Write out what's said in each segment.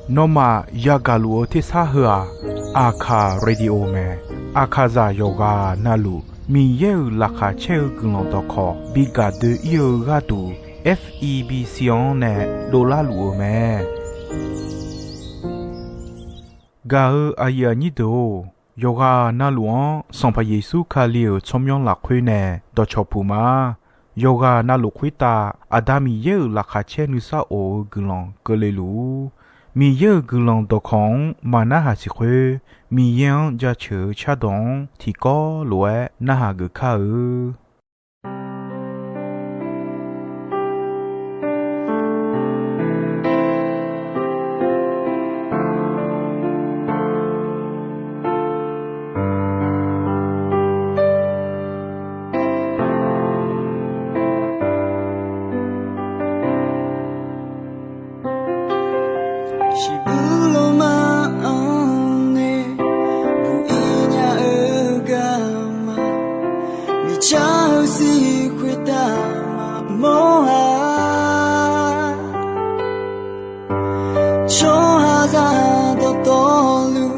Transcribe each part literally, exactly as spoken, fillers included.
Nawmaf yagaq luf-eu tersar heu-aq, Aqkaq radio mae. Aqkaqzaq yawqghaq navluf Miqyaer-euq laqkhaq caer-eu guiqlanq dawqkawq bi gaq doe-ir-eu gharduq, F E B C-anr nae dovlar luf-eu mae. Gaq-eu aqyuif aqnyir deuq-or, yawqghaq navluf-anr Sanqpaq Yeqsur Kali-euq tsawrmyanr lafkhoer nae dawqcawq puq ma. Yawqghaq navluf khoertav Aqda Miqyaer-euq laqkhaq caer nuisar of-eu guiqlanq keuvle luf-ur. Miqyaer-euq guiqlanq dawqkawq-anr maqnarhaq siq khoer, Miqyaer-anr jaceuq-eu cardawq-anr tiqkawv lof-aer narhaq geuf kar-eu. Shiqbuq lawma-anr nae buq-ir nya-eu garma, miqcar-eu sir khoertav maqmawr-a. Tsawrhaqzaq dawqtawvluf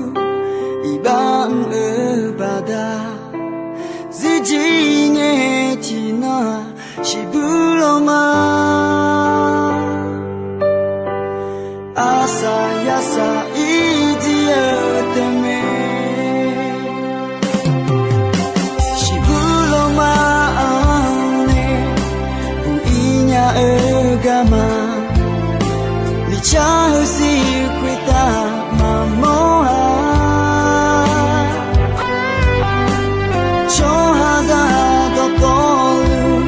iqbax mr-eu baqda, zirjir ngae tiqnan-aq, shiqbuq lawma arsaq yarsaq ir jir-eu tae mae. Shiqbuq lawma-anr nae buq-ir nya-eu garma, miqcar-eu sir khoertav maqmawr-a. Tsawrhaqzaq dawqtawvluf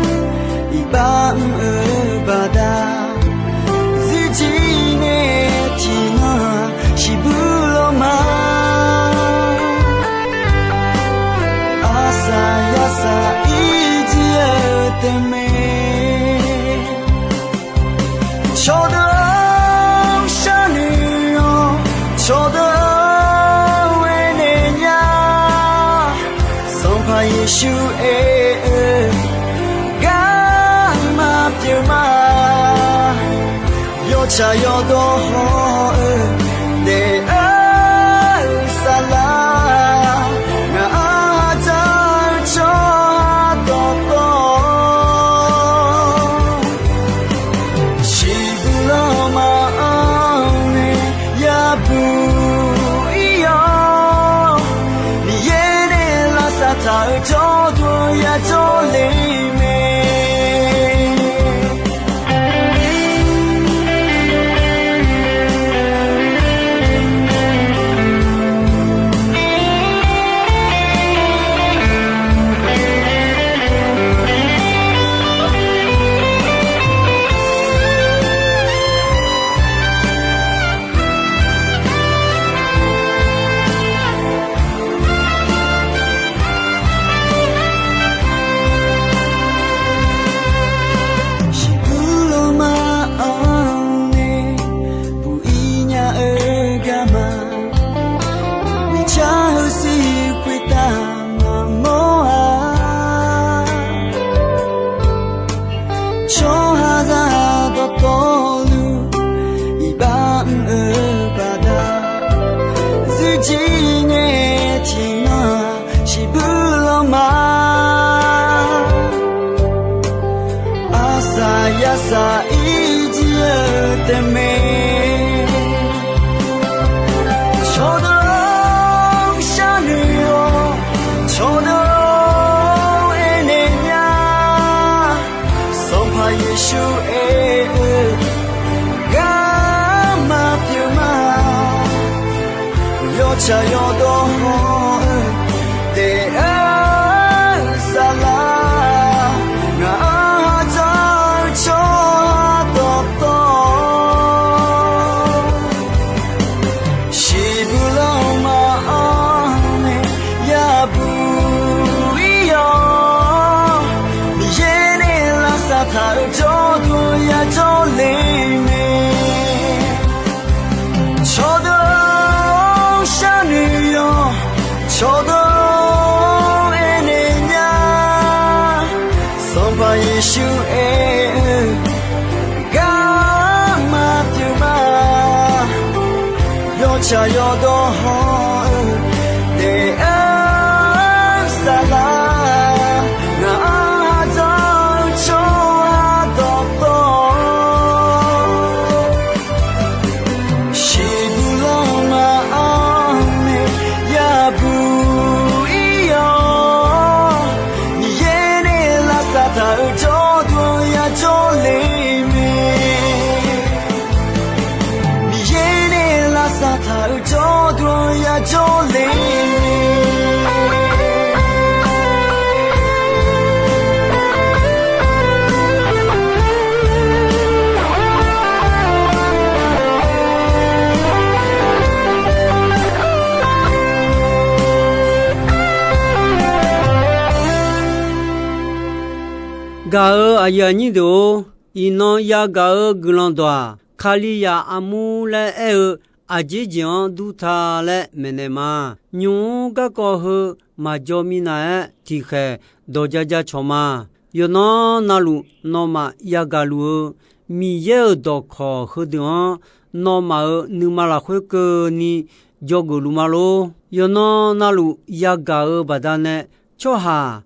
iqbax mr-eu baqda, zirjir ngae tiqnan-aq, shiqbuq lawma arsaq yarsaq ir jir-eu tae mae. Cawqdeuq-anr sharnoeq-awq, cawqdeuq-anr aernaeq nya. Sanqpaq Yeqsur aer-eu garma pyeuf ma. Yawtsaq yawdawr haw-eu daef-eu saflar, ngaq-anr dzaq-eu tsawrhaq dawqtawv, shiqbuq lawma-anr nae yabuq ir-awr, Miqyaer nae lavsav taq-eu jawrduq yajawr le mae. Shiqbuq lawma-anr nae buq-ir nya-eu garma, miqcar-eu sir khoertav maqmawr-a. Tsawrhaqzaq dawqtawvluf iqbax mr-eu baqda, zirjir ngae tiqnan-aq, shiqbuq lawma arsaq yarsaq ir jir-eu tae mae. Cawqdeuq-anr sharnoeq-awq, cawqdeuq-anr aernaeq nya. Sanqpaq Yeqsur aer-eu garma pyeuf ma. Yawtsaq yawdawr haw-eu daef-eu saflar, ngaq-anr dzaq-eu tsawrhaq dawqtawv, shiqbuq lawma-anr nae yabuq ir-awr, Miqyaer nae lavsav taq-eu jawrduq yajawr le mae. Cawqdeuq-anr sharnoeq-awq, Tsaq yawdawr hawr-eu daef-aer saflar, ngaq-anr ardawr-eu tsawrhaq dawqtawvluf, siqduq lanma-anr nae yabuq ir-awr, Miqyaer nae lavsav taq-euq jawrduq-anr yajawr le mae. Miqyaer nae lavsav taq-euq jawrduq-anr yajawr le mae. Gaq-euq aqyuif aqnyir deuq-or, iqnan yagaq-eu guiqlanq dawq-aq, Kalizaq armur laer aer-eu aqjeq jeq-anr dur ta laer maeqnaeq ma. Nymq-mr garkawv heu maqjaw minav-aer tiqkhaeq dawq ja ja cawq ma. Yawqnan navluf nawmaf yagaq luf-eu Miqyaer-euq dawqkawq heudeuq-anr nawmaf-euq nuima lafkhoer keuvni dzawgeuf luf ma lor. Yawqnan navluf yagaq-eu baqdanae tsawrhaq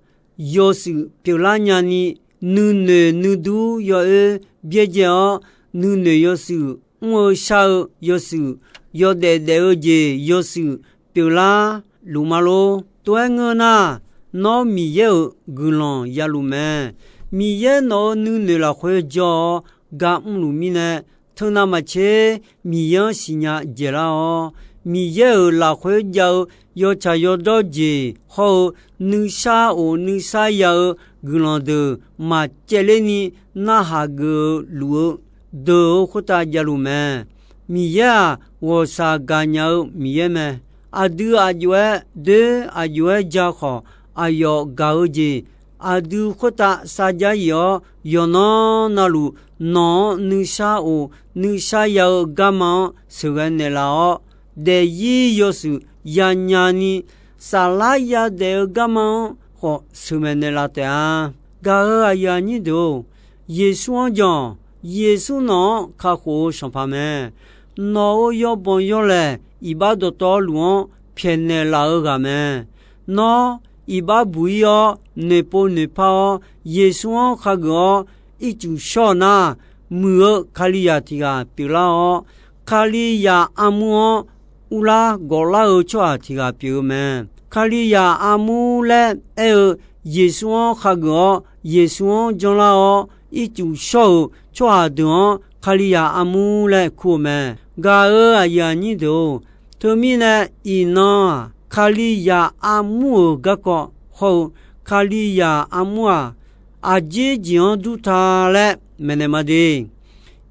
yawshuif pyeuflar nyani, nuinoeq nuidur yawoer byaerdzae-awr, nuinoeq yawshuif mr-eu shar-eu yawshuif, yawdaef daef-eu jeq yawshuif pyeuflar luf ma lor. Tov-aer ngeur nar, nawr Miqyaer-euq guiqlanq ya luf mae. Miqyaer nawq-euq nuinoeq lafkhoer jawr-awr gar mrluf mirnae, teunav maqtser Miqyaer-anr siqnya dzaeqlar-awr, Miqyaer-euq lafkhoer jav-eu yawtsaq yawdawr jeq hawr-eu nuisar of nuisar ya-eu guiqlanq deuq maqcaevler ni narhaq geuf-eu luf-eu deuq-eu khoertav javluf mae. Miqyaer-aq, ghawqshaq gaqnya-eu Miqyaer mae. Aqdui aq jov-aer doer, aq jov-aer ja khawf, aqyawf gaq-eu jeq aqdui khoertav sarjax yif-awr, yawqnan navluf nawq-anr nuisar of nuisar ya-eu garma-anr sheuqghae naeqlaf-awr, daefzir yawshuif yanya ni, saflar yadaef-eu garma-anr khawf sheuqmaeq naeqlaf taef-a. Gaq-euq aqyuif aqnyir deuq-or, Yeqsur-anr jan-awq. Yeqsur nawq-anr kakhof-eu Sanqpaq mae. Nawq-euq yawbanq yawlaeq iqbax dawqtawvluf-anr pyaeqnaeq laf-eu ghaq mae. Nawr iqbax buq-ir-awr, noeqpov noeqpar-awr, Yeqsur-anr khageuf-awr, ircuf shawr-eu nar, muiq-eu Kalizaq tiq ghaq pyeuflar-awr, Kalizaq armur-anr urlar gawflar-eu tsawrhaq tiq ghaq pyeuf-eu mae. Kalizaq armur laer aer-eu, Yeqsur-anr khageuf-awr, Yeqsur-anr janrlar-awr, ircuf shawr-euq tsawrhaq deuq-anr Kalizaq armur laer kur-eu mae. Gaq-euq aqyuif aqnyir deuq-or, teumirnae iqnan-aq, Kalizaq armur-euq garkawv hawr-eu, Kalizaq armur-aq, aqjeq jeq-anr dur ta laer maeqnaeq ma de.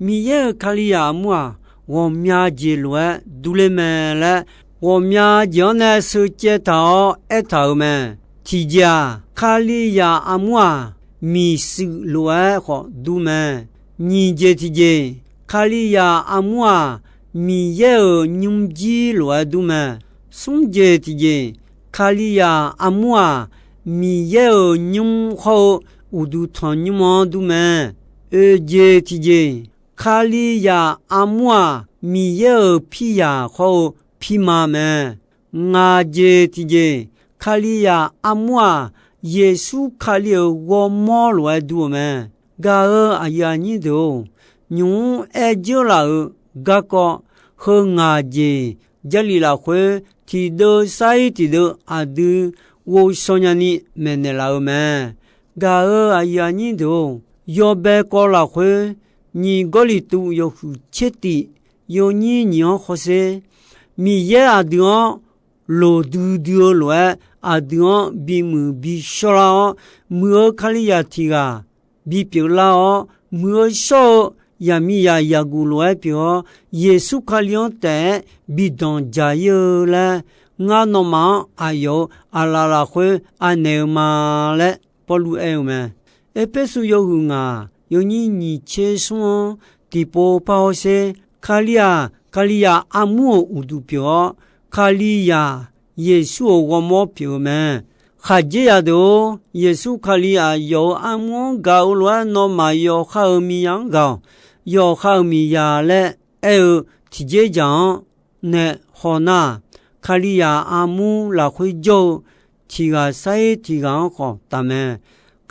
Miqyaer-euq Kalizaq armur-aq, ghawqmya jeq lof-aer durler mae laer, ghawqmya jeq-anr nae sheucaev taq-awr aertaq-euq mae. Tiqjeq-aq, Kalizaq armur-aq, miqshuif lof-aer khawf dur mae. Nyiq jeq tiqjeq, Kalizaq armur-aq, Miqyaer-euq nymrjir lof-aer dur mae. Smr jeq tiqjeq, Kalizaq armur-aq, Miqyaer-euq nymr hawr-eu uqduq tanqnymr-anr dur mae. Oeq jeq tiqjeq, Kalizaq armur-aq, Miqyaer-euq pirzaq hawr-eu pirma mae. Ngaq jeq tiqjeq, Kalizaq armur-aq, Yeqsur Kali-euq ghawrmawr lof-aer dur-eu mae. Gaq-euq aqyuif aqnyir deuq-or, nymq-mr aer dzeur laf-euq garkawv heu ngaq jeq Jarlif lafkhoer tiqdeuv sar-ir tiqdeuv aqdui ghovshaw nyani maeqnaeq laf-eu mae. Gaq-euq aqyuif aqnyir deuq-or, yawbae kawv lafkhoer nyiq Gawrliqtu yawhuiq tser tif yawnyir nyiq-anr hawsher, Miqyaer aqdui-anr loqdui dui-eu lof-aer aqdui-anr bimuiq bishawrlar-awr, muiq-eu Kalizaq tiq ghaq bipyeuf lar-awr, muiq-eu shawr-eu yaqmiqzaq yaqguq lof-aer pyeuf-awr, Yeqsur Kali-anr taef-aer bidanq dzaq-ir-eu laer, ngar nawmaf-anr aqyawf-euq aqlaf lafkhoer anaeq-eu ma laer Pawrluv aer-eu mae. Erpersu yawhuiq ngaq yawnyir nyiq tser smr-anr tiqpov par hawsher, Kali-aq, Kalizaq armur-euq uqduq pyeuf-awr, Kalizaq Yeqsur-euq ghawrmawr pyeuf-eu mae. Khaqdzerzaq deuq-or, Yeqsur Kali aqyawf-euq armur-anr gaq-eu lof-aer nawmaf yawqha-euq miqzaq-anr gaq-awq. Yawqha-euq miqzaq laer aer-eu tiqdzerzaq-anr nae hawnar-aq, Kalizaq armur lafkhoer jawr-eu tiq ghaq sar-ir tiq ghaq-anr khawf taf mae.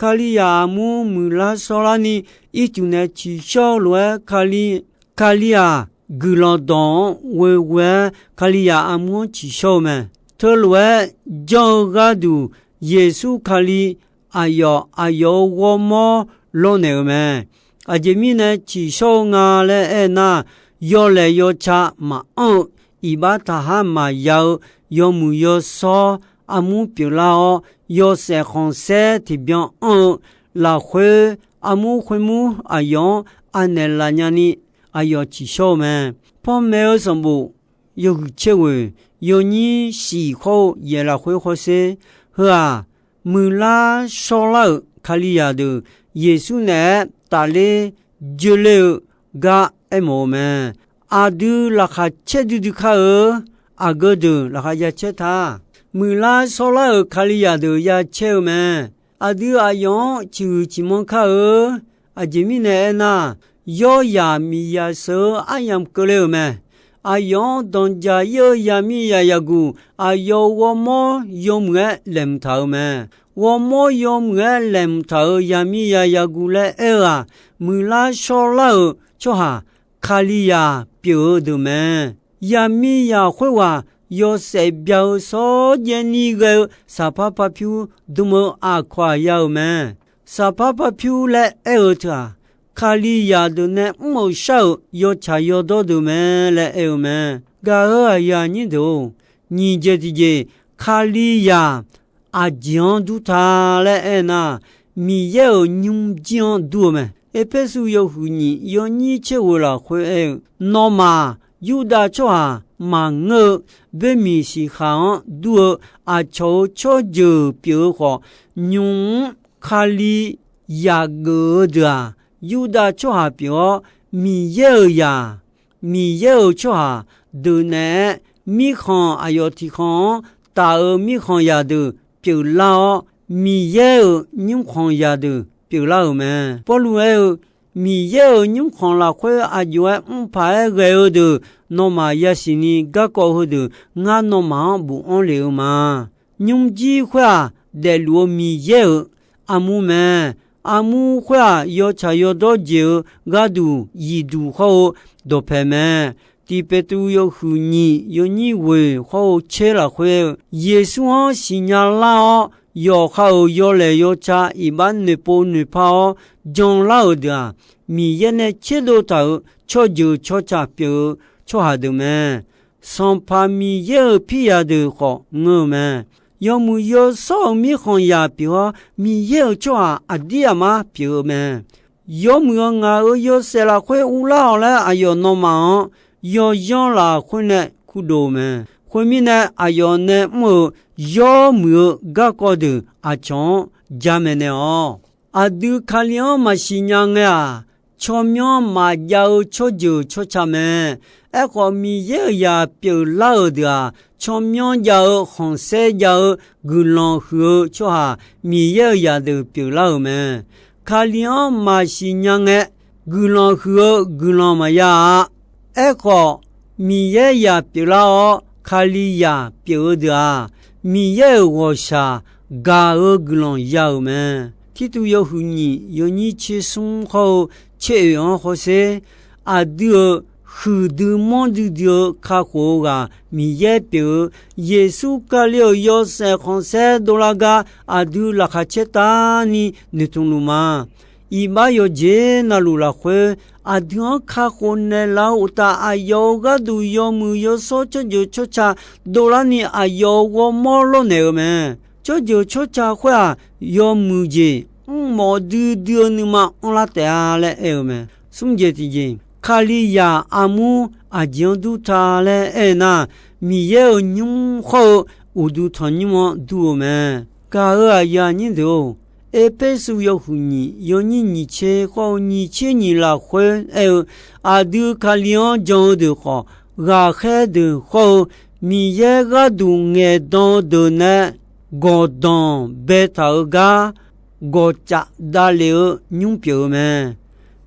Kalizaq armur muiqlar shawrlarni ircuf nae tsiqshawr-eu lof-aer, Kali, Kali-aq, guiqlanq dawq-anr ghoeghoe-aer Kalizaq armur-anr tsiqshawr-eu mae. Teulof-aer janr-eu gharduq, Yeqsur Kali aqyawf, aqyawf-euq ghawrmawr lawrnaeq-euq mae. Aqjeq mirnae tsiqshawr-eu nga laer aernar, yawlaeq yawca maqanr-eu, iqbax taqhar maqya-eu, yawmuiq yawshawr armur pyeuflar-awr, yawshaef khanqsaer tiqbyan anr-eu lafkhoer, armur khoermur aqyawf-anr anaeq laf nyani aqyawf tsiqshawr-eu mae. Panmaeq-eu sanqbof yawhuiq tser ghoeq yawnyir shif khawr-eu yaef lafkhoer hawsher. Heu-aq, muiqlar shawrlar-euq Kalizaq deuq Yeqsur naeq-aer tafler joerler-eu gar aermawf-eu mae. Aqdui laqkhaq caer duidui kar-eu, aqgeu deuq laqkhaq ya caer ta. Muiqlar shawrlar-euq Kalizaq deuq ya caer-eu mae. Aqdui aqyawf-anr ciqhuiq ciqmanr kar-eu. Aqjeq mirnae aernar, yawrzaq miqzaq sheuq-eu aryamq keuvle-euq mae. Aqyawf-anr danqjaq ir-eu yaqmiqzaq yaqguq, aqyawf-euq ghawrmawr yawmuiq-aer laeqhmq taq-euq mae. Ghawrmawr yawmuiq-aer laeqhmq taq-euq yaqmiqzaq yaqguq laer aer-eu-aq, muiqlar shawrlar-euq tsawrhaq Kalizaq pyeuf-eu deuq mae. Yaqmiqzaq khoerghaq yawshaef bya-eu shawrjaev ni ghae-eu saqpar parpyur dm-eu aqkawq-aq ya-euq mae. Saqpar parpyur laer aer-eu teu-aq, Kalizaq deuq nae mr-euq shar-euq yawtsaq yawdawr deuq mae laer aer-eu mae. Gaq-euq aqyuif aqnyir deuq-or, nyiq jeq tiqjeq, Kalizaq aqjeq-anr dur ta laer aernar, Miqyaer-euq nymrjir-anr dur-eu mae. Erpersu yawhuiq nyiq yawnyir tser ghoeq lafkhoer aer-eu, nawmaf Yurdav tsawrhaq maqngeur-eu boermiq siqkhaq-anr dur-eu aqcawq-euq tsawrjeuq pyeuf-eu khawf, nymq-mr Kalizaq geuf-eu deuq-aq, Yurdav tsawrhaq pyeuf-awr, Miqyaer-euq zaq, Miqyaer-euq tsawrhaq deuq naeq-aer, mirkhanq aqyawf tiqkhanq-anr taf-euq mirkhanq zaqdeuq pyeuflar-awr, Miqyaer-euq nymrkhanq zaqdeuq pyeuflar-euq mae. Pawrluv aer-eu, Miqyaer-euq nymrkhanq lafkhoer aqjox-aer mrpaq-aer ghae-eu deuq nawmaf yasiq ni garkawv heudeuq ngar nawmaf-anr bofanr lef-eu ma. Nymrjir khoer-aq, daefluf-eu Miqyaer-euq armur mae. Armur khoer-aq, yawtsaq yawdawr jeq-eu gharduq zifduq hawr-eu dawqpaeq mae. Tiq Peqtruv yawhuiq nyiq yawnyir ghoeq hawr-eu tser lafkhoer, Yeqsur-anr siqnya lar-awr, yawqha-euq yawlaeq yawca iqbax noeqpov noeqpar-awr janlar-euq deuq-aq, Miqyaer nae tserdov taq-euq tsawrjeuq tsawrca pyeuf-eu tsawrhaq deuq mae. Sanqpaq Miqyaer-euq pirzaq deuq khawf ngeur-eu mae. Yawmuiq yawshawr-euq mirkhanqzaq pyeuf-awr, Miqyaer-euq tsawrhaq aqdir aqmar pyeuf-eu mae. Yawmuiq-eu ngaq-euq yawshaef lafkhoer urlar-awq laer aqyawf nawmaf-anr yawzanr lafkhoer nae kurdov-eu mae. Khoermirnae, aqyawf nae mr-euq yawmuiq-eu garkawv deuq aqcawq-anr jamaeq naeq-awq. Aqdui Kali-anr maqsiq nya ngae-aq, tsawrmyanr maqjav-eu tsawrjeuq tsawrca mae. Aerkhawf, Miqyaer-euq zaq pyeuflar-euq deuq-aq, tsawrmyanr jav-eu, khanqsaer jav-eu, guiqlanq huiq-eu tsawrhaq Miqyaer-euq zaqdeuq pyeuflar-euq mae. Kali-anr maqsiq nya ngae, guiqlanq huiq-eu guiqlanq maqya-a. Aerkhawf, Miqyaer zaq pyeuflar-awr, Kalizaq pyeuf-eu deuq-aq, Miqyaer-euq ghawqshaq gaq-eu guiqlanq ya-euq mae. Tirtuv yawhuiq nyiq yawnyir tser smr hawr-eu tser oeq-anr hawsher. Aqdui-euq huiqdui manrdui dui-eu kakhof-eu ghaq Miqyaer pyeuf-eu, Yeqsur Kali-euq yawshaef khanqsaer dovlar gar aqdui laqkhaq caertavni noeqtmq luf ma. Iqbax yawqjeq navluf lafkhoer, aqdui-anr kakhof naeqlaf-eu uqtaf, aqyawf-euq gharduq yawmuiq yawshawr tsawrjeuq tsawrca dovlarni aqyawf-euq ghawrmawr lawrnaeq-eu mae. Tsawrjeuq tsawrca khoer-aq, yawmuiq jeq mrmawf duidui-eu nuima anrlar taef-a laer aer-eu mae. Smr jeq tiqjeq, Kalizaq armur aqjeq-anr dur ta laer aer nar, Miqyaer-euq nymr khawr-eu uqduq tanqnymr-anr dur-eu mae. Gaq-euq aqyuif aqnyir deuq-or, Erpersu yawhuiq nyiq yawnyir nyiq tser khawr-eu nyiq tser nyiq lafkhoer aer-eu, aqdui Kali-anr jan-eu deuq khawf, ghaqkhaer deuq khawr-eu, Miqyaer gharduq ngaeqdan-eu deuq nae gawqdanq baetaq-euq gar gawqcaf davlef-eu nymr pyeuf-eu mae.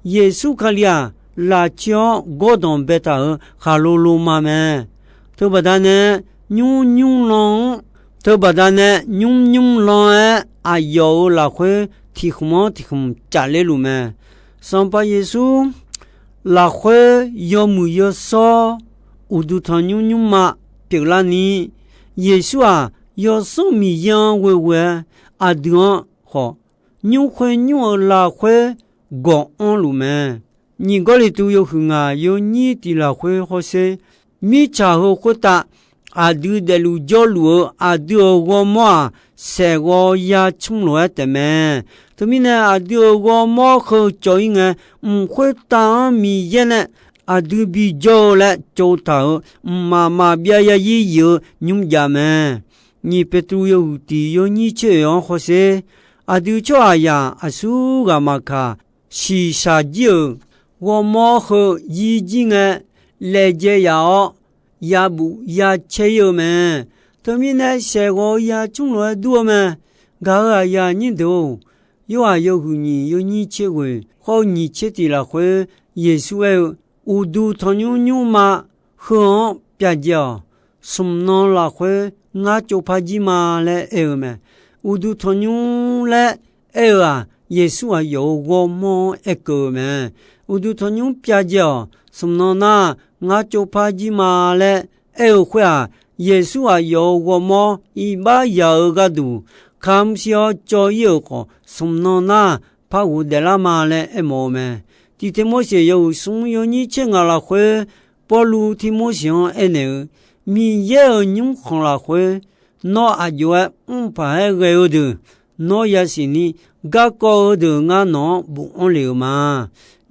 Yeqsur Kali-aq, lafcoer-anr gawrdanq baetaq-euq khaqlo loma mae. Teubaqda nae nymr nymr lan-anr, teubaqda nae nymr nymr lan-aer aqyawf-euq lafkhoer tiq khmq-anr tiq khmq cafler luf mae. Sanqpaq Yeqsur lafkhoer yawmuiq yawshawr uqduq tanqnymr nymrma pyeuflarni, Yeqsur-aq, Yawsanr Miqyaer-anr ghoeghoe-aer, aqdui-anr khawf nymr khoer nymr-eu lafkhoer gawq anrluf mae. Nyiq Gawrliqtu yawhuiq ngaq yawnyir tiq lafkhoer hawsher, mirtsaq heu khoertav aqdui daefluf jawrluf-eu aqdui-euq ghawrmawr-aq, saeqghawv ya cmr lof-aer taefmae. Teumirnae, aqdui-euq ghawrmawr heu cawv-ir ngae, mq khoertav-anr Miqyaer nae aqdui bijawr-eu laer tsov taq-euq mqmaq maqbyav yarzir yif-eu nymr jav mae. Nyiq Peqtruv yawhuiq tiq yawnyir tser oeq-anr hawsher, aqdui tsawrhaqzaq aqsur ghaq maqkaq, shiqshaq jir-euq ghawrmawr heu yir jir ngae, laejae yaf-awr, yabuf yacaer-ir-eu mae. Teumirnae, saeqghawv ya cmr lof-aer dur-eu mae. Gaq-euq aqyuif aqnyir deuq-or, Yorhaq yawhuiq nyiq yawnyir tser ghoeq hawr-eu nyiq tser tiq lafkhoer, Yeqsur aer-eu, Uqduq tanqnymr nymrma heu-anr pyavdzae-awq. Smq nan lafkhoer ngar tsovpar jir ma laer aer-eu mae. Uqduq tanqnymr laer aer-eu-aq, Yeqsur aqyawf-euq ghawrmawr-anr aerkeuv-eu mae. Uqduq tanqnymr pyavdzae-awq. Smq nan nar, ngar tsovpar jir ma laer aer-eu khoer-aq, Yeqsur aqyawf-euq ghawrmawr iqbax yaq-eu gharduq, kamq siq-awr cawv-ir-euq khawf, smq nan nar par ghofdaef lar ma laer aermawf-eu mae. Tiq Tivmorseq yawhuiq smr yawnyir tser ngaq lafkhoer, Pawrluv Tivmorseq-anr aernaeq-eu, Miqyaer-euq nymrkhanq lafkhoer, nawr aq jov-aer mr paq-aer ghae-eu deuq, nawr yasiq ni garkawv-eu deuq ngar nawq-anr bofanr lef-euq ma.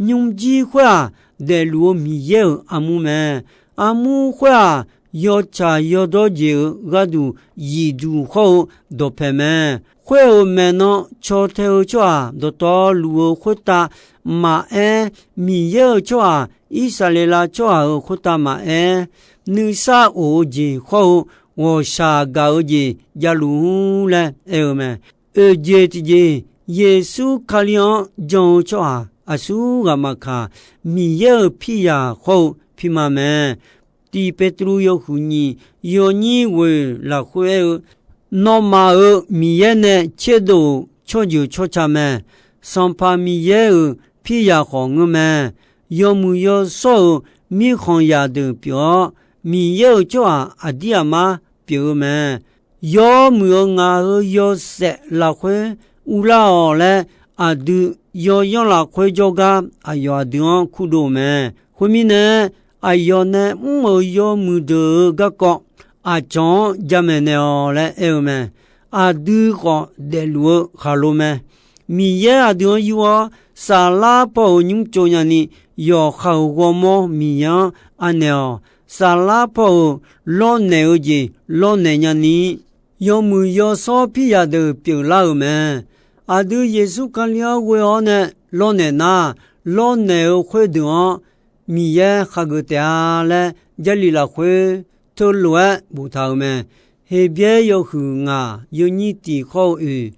Nymrjir khoer-aq, daefluf-eu Miqyaer-euq armur mae. Armur khoer-aq, yawtsaq yawdawr jeq-euq gharduq zifduq hawr-eu dawqpae mae. Khoer-euq maeqnan caw tae-eu tsawrhaq dawqtawvluf-eu khoertav maqaer, Miqyaer-euq tsawrhaq Irsaqleqlav tsawrhaq-euq khoertav maqaer, nuisar of-eu jeq hawr-eu ghawqshaq gaq-eu jeq javluf-ur laer aer-eu mae. Oeq jeq tiqjeq, Yeqsur Kali-anr jan-eu tsawrhaq aqsur ghaq maqkaq, Miqyaer-euq pirzaq hawr-eu pirma mae. Tiq Beqtuvluv yawhuiq nyiq yawnyir ghoeq lafkhoer aer-eu, Nawmaf-euq Miqyaer nae tserdov-euq tsawrjeuq tsawrca mae. Sanqpaq Miqyaer-euq pirzaq khawf ngeur mae. Yawmuiq yawshawr-euq mirkhanqzaq deuq pyeuf-awr, Miqyaer-euq tsawrhaq aqdir aqmar pyeuf-eu mae. Yawmuiq-euq ngaq-euq yawshaef lafkhoer uvlar-awq laer, aqdui yawyanr lafkhoer jawrgar aqyawf aqdui-anr kurdov-eu mae. Khoermirnae, aqyawf nae mr-euq yawmuiq deuq-euq garkawv aqcawq-anr jamaeq naeq-awq laer aer-eu mae. Aqdui khawf daefluf-eu khaqlo mae. Miqyaer aqdui-anr yur-awr, saflar paw-euq nymr tsov nyani, yawqha-euq ghawrmawr Miqyaer-anr anaeq-awq. Saflar paw-euq lawrnaeq-eu jeq lawrnaeq nyani, yawmuiq yawshawr pirzaq deuq pyeuflar-euq mae. Aqdui Yeqsur Kali-anr ghoe-awr nae lawrnaeq nar, lawrnaeq-eu khoerdeuq-anr Miqyaer khageuf taef-a laer, Jarlif lafkhoer teulof-aer boftaq-euq mae. Heqbyaer yawhuiq ngaq yawnyir tiq hawr-eu oeq,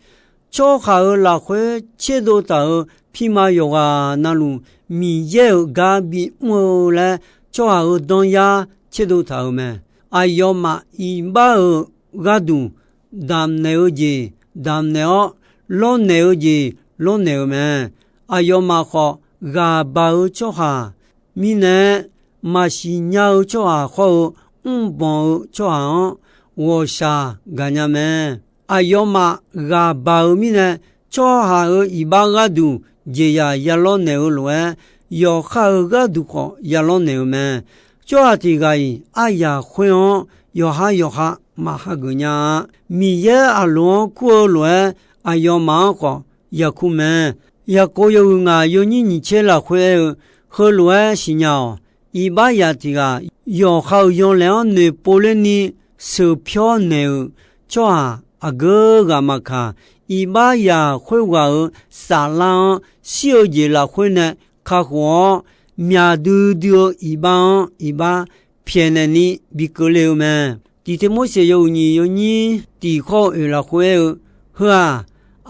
tsawrhaq-euq lafkhoer tserdov taq-euq pirma yawqghaq navluf, Miqyaer-euq gar bimr-eu laer tsawrhaq-euq danryar tserdov taq-euq mae. Aqyawfmaf iqbax-euq gharduq damqnaeq-eu jeq damqnaeq-awr, lawrnaeq-eu jeq lawrnaeq-eu mae. Aqyawfmaf khawf, ghaqbaq-eu tsawrhaq mirnae-aer, maqsiq nya-eu tsawrhaq hawr-eu mrbanq-eu tsawrhaq-anr ghawqshaq gaqnya mae. Aqyawfmaf ghaqbaq-eu mirnae, tsawrhaq-euq iqbax gharduq jeqzaq ya lawrnaeq-eu lof-aer, yawqha-euq gharduq khawf ya lawrnaeq-eu mae. Tsawrhaq tiq ghaq-iq aryaq khoer-anr yawqha yawqha maqhageuf nya-a. Miqyaer aqloq-anr kur-eu lof-aer, aqyawfmaf-anr khawf yakur mae. Yaqkov yawhuiq ngaq yawnyir nyiq tser lafkhoer aer-eu, heulof-aer siqnya-awq. Iqbaxzaq tiq ghaq yawqha-euq yanlaeq-anr noeqpov lerni sheuqpyawr naeq-euq tsawrhaq aqgeu ghaq maqkaq, iqbaxzaq khoerghaq-euq saflar-anr shir-eu jeq lafkhoer nae kakhof-awr, myaq duidui-eu iqbax-anr iqbax pyaeqnaeq ni bi keuvle-eu mae. Tiq Tivmorseq yawhuiq nyiq yawnyir tiq hawr-eu oeq lafkhoer aer-eu, heu-aq,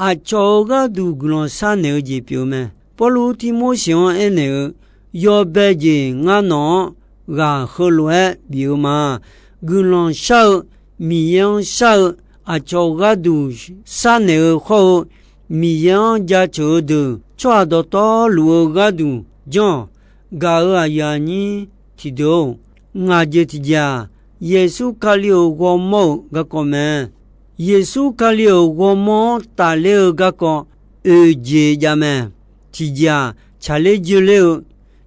aqcawq-euq gharduq guiqlanq sharnaeq-eu jeq pyeuf-eu mae. Pawrluv Tivmorseq-anr aernaeq-eu, yawbae jeq ngar nawq-anr ghaq heulof-aer bif-eu ma. guiqlanq shar-eu, Miqyaer-anr shar-eu, aqcawq gharduq sharnaeq-eu hawr-eu, Miqyaer-anr jaceuq-eu deuq tsawrhaq dawqtawvluf-eu gharduq janr-awq. Gaq-euq aqyuif aqnyir tiqdeuq-or, ngaq jeq tiqjeq-aq, Yeqsur Kali-euq ghawrmawr-euq garkawv mae. Yeqsur Kali-euq ghawrmawr-anr tafler-eu garkawv oeq jeq jav mae. Tiqjeq-aq, tsaqler joeler-eu,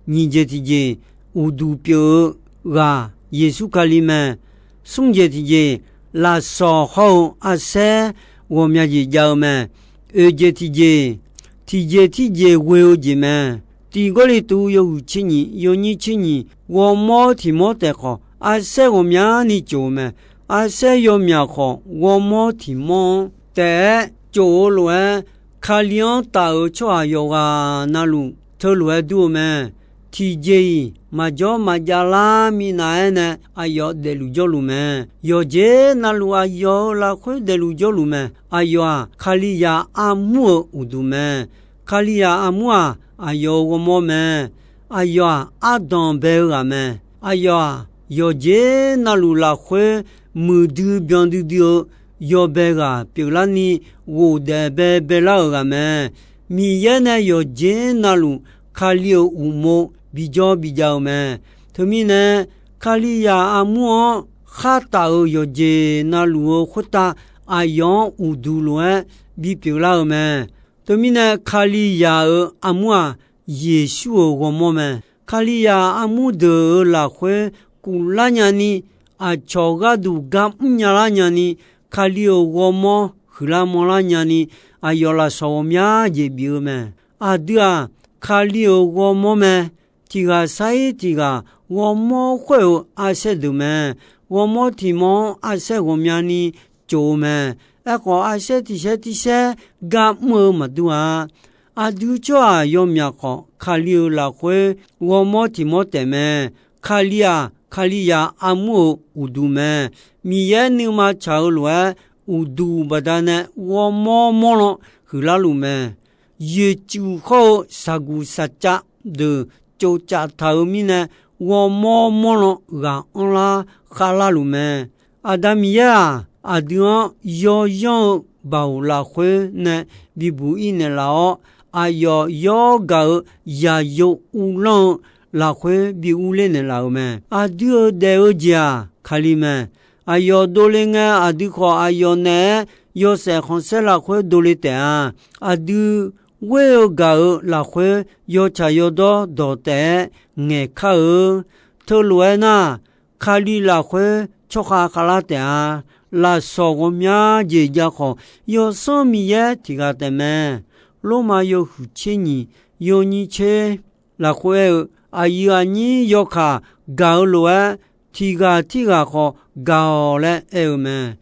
nyiq jeq tiqjeq, uqduq pyeuf-eu ghaq Yeqsur Kali mae. Smr jeq tiqjeq, lafsawq hawr-eu arsaer ghawqmya jeq jav-eu mae. Oeq jeq tiqjeq, tiqjeq tirjeq ghoe-eu jeq mae. Tiq Gawrliqtu yawhuiq tser nyiq, yawnyir tser nyiq, ghawrmawr tiq mawr taef khawf, arsaer ghawqmyani tsof-eu mae. Arsaer yawmyaq khawf, ghawrmawr tiq mawr-anr taef-aer tsof-eu lof-aer, Kali-anr taf-euq tsawrhaq yawqghaq navluf teulof-aer dur-eu mae. Tiqjeq-iq maqjawr maqjav lar minav-aer nae aqyawf daefluf jawrluf mae. Yawqjeq navluf aqyawf-euq lafkhoer daefluf jawrluf mae. Aqyawf-aq, Kalizaq armur-euq uqduq mae. Kalizaq armur-aq, aqyawf-euq ghawrmawr mae. Aqyawf-aq, ardanq bae-eu ghaq mae. Aqyawf-aq, yawqjeq navluf lafkhoer muiqdui byan duidui-eu yawbae ghaq pyeuflarni ghofdaef bae baelar-euq ghaq mae. Miqyaer nae yawqjeq navluf Kali-euq uqmov bijawr bijav-eu mae. Teumirnae, Kalizaq armur-anr khartaf-euq yawqjeq navluf-eu khoertav aqyawf-anr uqduq lof-aer bipyeuf lar-eu mae. Teumirnae, Kalizaq-euq armur-aq, Yeqsur-euq ghawrmawr mae. Kalizaq armur deuq-euq lafkhoer kuvlar nyani, aqcawq gharduq gar mrnya lar nyani, Kali-euq ghawrmawr huiqlar manrlar nyani, aqyawf lafsawq ghawqmya jeq bif-eu mae. Aqdui-aq, Kali-euq ghawrmawr mae. Tiq ghaq sar-ir tiq ghaq ghawrmawr khoer-euq arsaer deuq mae. Ghawrmawr tiq mawr-anr arsaer ghawqmyani tsof-eu mae. Aerkhawf, arsaer tiq saer tir saer gar mr-eu maqdur-a. Aqdui tsawrhaq yawmyaq khawf, Kali-euq lafkhoer ghawrmawr tiq mawr taef mae. Kali-aq, Kalizaq armur-euq uqduq mae. Miqyaer nuima tsaq-eu lof-aer, uqduq baqdanae ghawrmawr mawrlan huiqlar luf mae. Yoeqtsuif hawr-eu shaqguq shaqcav deuq tsovcaf taq-euq mirnae, ghawrmawr mawrlan ghaq anrlar khavlar luf mae. Aqda Miqyaer-aq, aqdui-anr yawyanr-eu baoq lafkhoer nae bibuq-ir naeqlaf-awr, aqyawf yawr gaq-euq yaqyo uvlanr-eu lafkhoer bi urler naeqlaf-euq mae. Aqdui-euq daef-eu jeq-aq, Kali mae. Aqyawf dovle ngae, aqdui khawf aqyawf naeq-aer yawshaef khanqsaer lafkhoer dovle taef-a. Aqdui ghoer-eu gaq-euq lafkhoer yawtsaq yawdawr dawq taef-aer ngaeqkar-eu. Teulof-aer nar, Kali lafkhoer tsawrkhav khavlar taef-a. Lafsawq ghawqmya jeq jav khawf, Yawsanr Miqyaer tiq ghaq taef mae. Lormav yawhuiq tser nyiq, yawnyir tser lafkhoer aer-eu, aqyuif aqnyir yawkaq gaq-eu lof-aer, tiq ghaq tirghaq khawf gaq-awq laer aer-eu mae.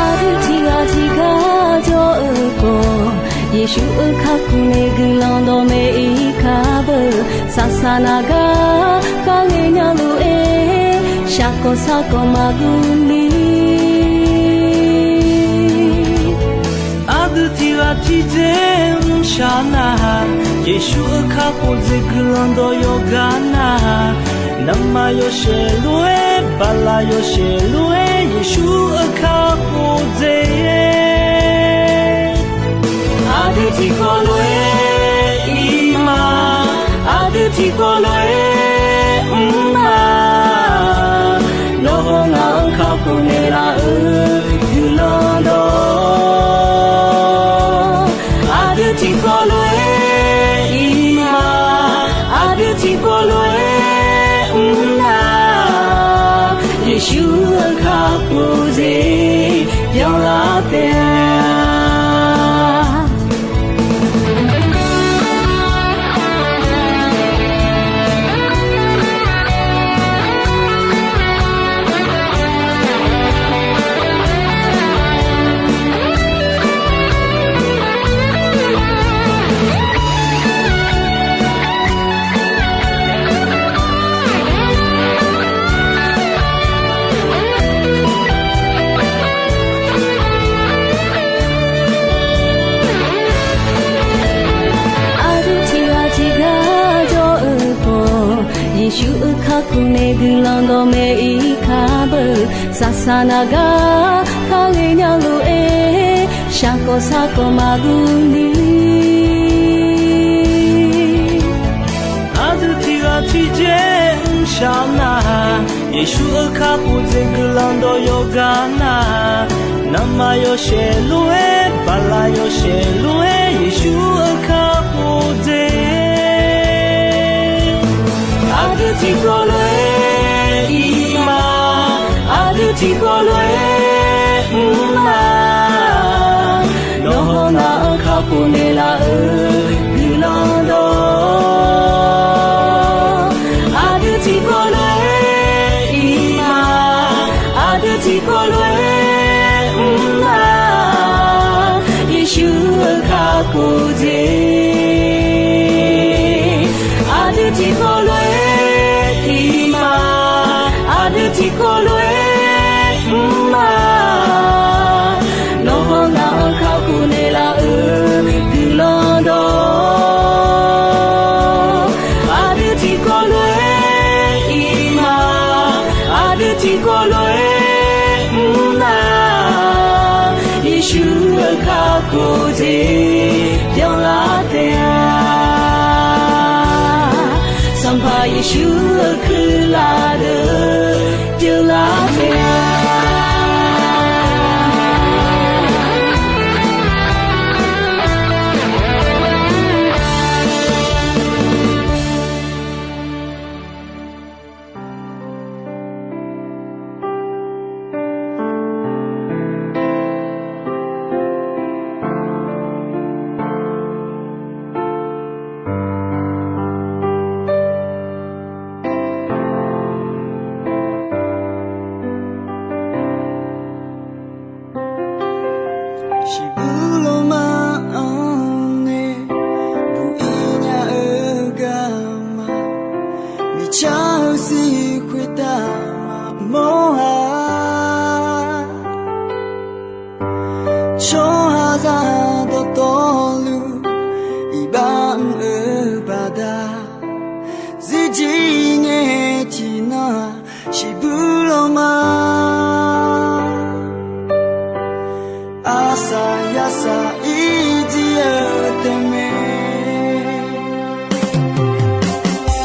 Aqdui tiq ghaq tiq gar jawr-eu khawf, Yeqsur-euq kakhof nae guiqlanq dawqmaeq-ir ka beu. Saqsaq naq gar kharle nya luf-aer, shaqkawq saqkawq maqguv ni. Aqdui tiq ghaq tiqdzer mrshaq nar-aq, Yeqsur-euq kakhof dzaeq guiqlanq dawq yawqgar nar-aq, navmaqyawshaef lof-aer, baqlaq yawshaef lof-aer, Yeqsur-euq kakhof dzaeq-aer, aqdui tiqkawv lof-aer ir ma. Aqdui tiqkawv lof-aer mr ma. Nawr-eu ngaq-euq kakhof naeqlaf-eu guiqlanq dawq, aqdui tiqkawv lof-aer ir ma. Aqdui tiqkawv lof-aer mr na. Yeqsur-euq kakhof dzaeq byanlar taef-a. Yeqsur-euq kakhof nae guiqlanq dawqmaeq-ir kar beu, saqsaq naq gar kar ghaenya lof-aer, shaqkawv sarkawv maqguv ni. Aqdui tiqghaq tiqjeq mrshaq nar, Yeqsur-euq kakhof jeq guiqlanq dawq yawqgar nar, navmaqyawshaef lof-aer, baqlaq yawshaef lof-aer, Yeqsur-euq kakhof jeq. Aqdui tiqkawv lof-aer ir ma, aqdui tiqkawv lof-aer mr ma. Nawr hawnar-anr kakhof naeqlaf-euq guiqlanq dawq, aqdui tiqkawv lof-aer ir ma, aqdui tiqkawv lof-aer mr ma. Yeqsur-euq kakhof jeq. Aqdui tiqkawv lof-aer ir ma, aqdui tiqkawv lof-aer mr ma. Nawr hawnar-anr kakhof naeqlaf-euq guiqlanq dawq, aqdui tiqkawv lof-aer ir ma, aqdui tiqkawv lof-aer mr ma. Yeqsur-euq kakhof jeq byanlar taef-a. Sanqpaq Yeqsur-euq kuirlar deuq byanlar taef-a. Shiqbuq lawrma-anr nae buq-ir nya-eu garma, miqcar-eu siq khoertav maqmawr-a. Tsawrhaqzaq dawqtawvluf iqbax mr-eu baqda, zirjir ngae tiqnan-aq shiqbuq lawrma, arsaq yarsaq irjir-eu taef mae.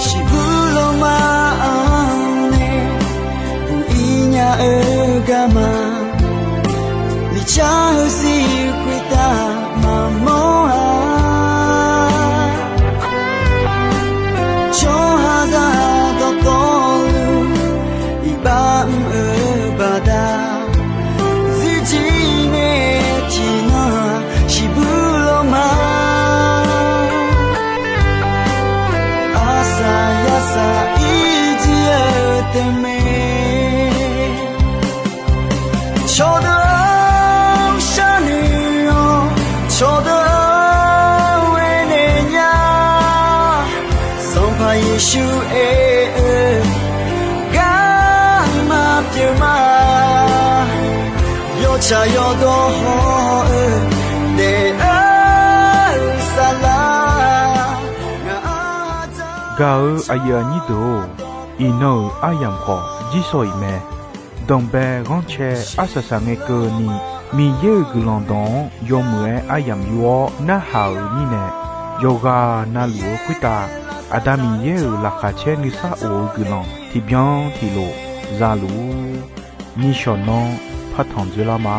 Shiqbuq lawrma-anr nae buq-ir nya-eu garma, miqcar-eu siq khoertav maqmawr-a. Tsawrhaqzaq dawqtawvluf iqbax mr-eu baqda, zirjir ngae tiqnan-aq shiqbuq lawrma, arsaq yarsaq irjir-eu taef mae. Cawqdeuq-anr sharnoeq-awr, cawqdeuq-anr aernaeq nya. Sanqpaq Yeqsur aer-eu garma pyeuf ma. Yawtsaq yawdawr haw-eu daef-eu saflar, ngaq-anr gaq-eu aqyuif aqnyir deuq-or, iqnan-euq aryamq khawf jirsawq iq mae. Danqbae ghanrcae arsaq saq ngae keuvni, Miqyaer-euq guiqlanq dawq-anr yawmuiq-aer aryamq yur-awr narhaq-euq mirnae, yawqghaq navluf-eu khoertav Aqda Miqyaer-euq laqkhaq caer nuisar of-eu guiqlanq tiqbyan tiqlof za luf-ur. Nishawq nanr partanq dzoerlar ma.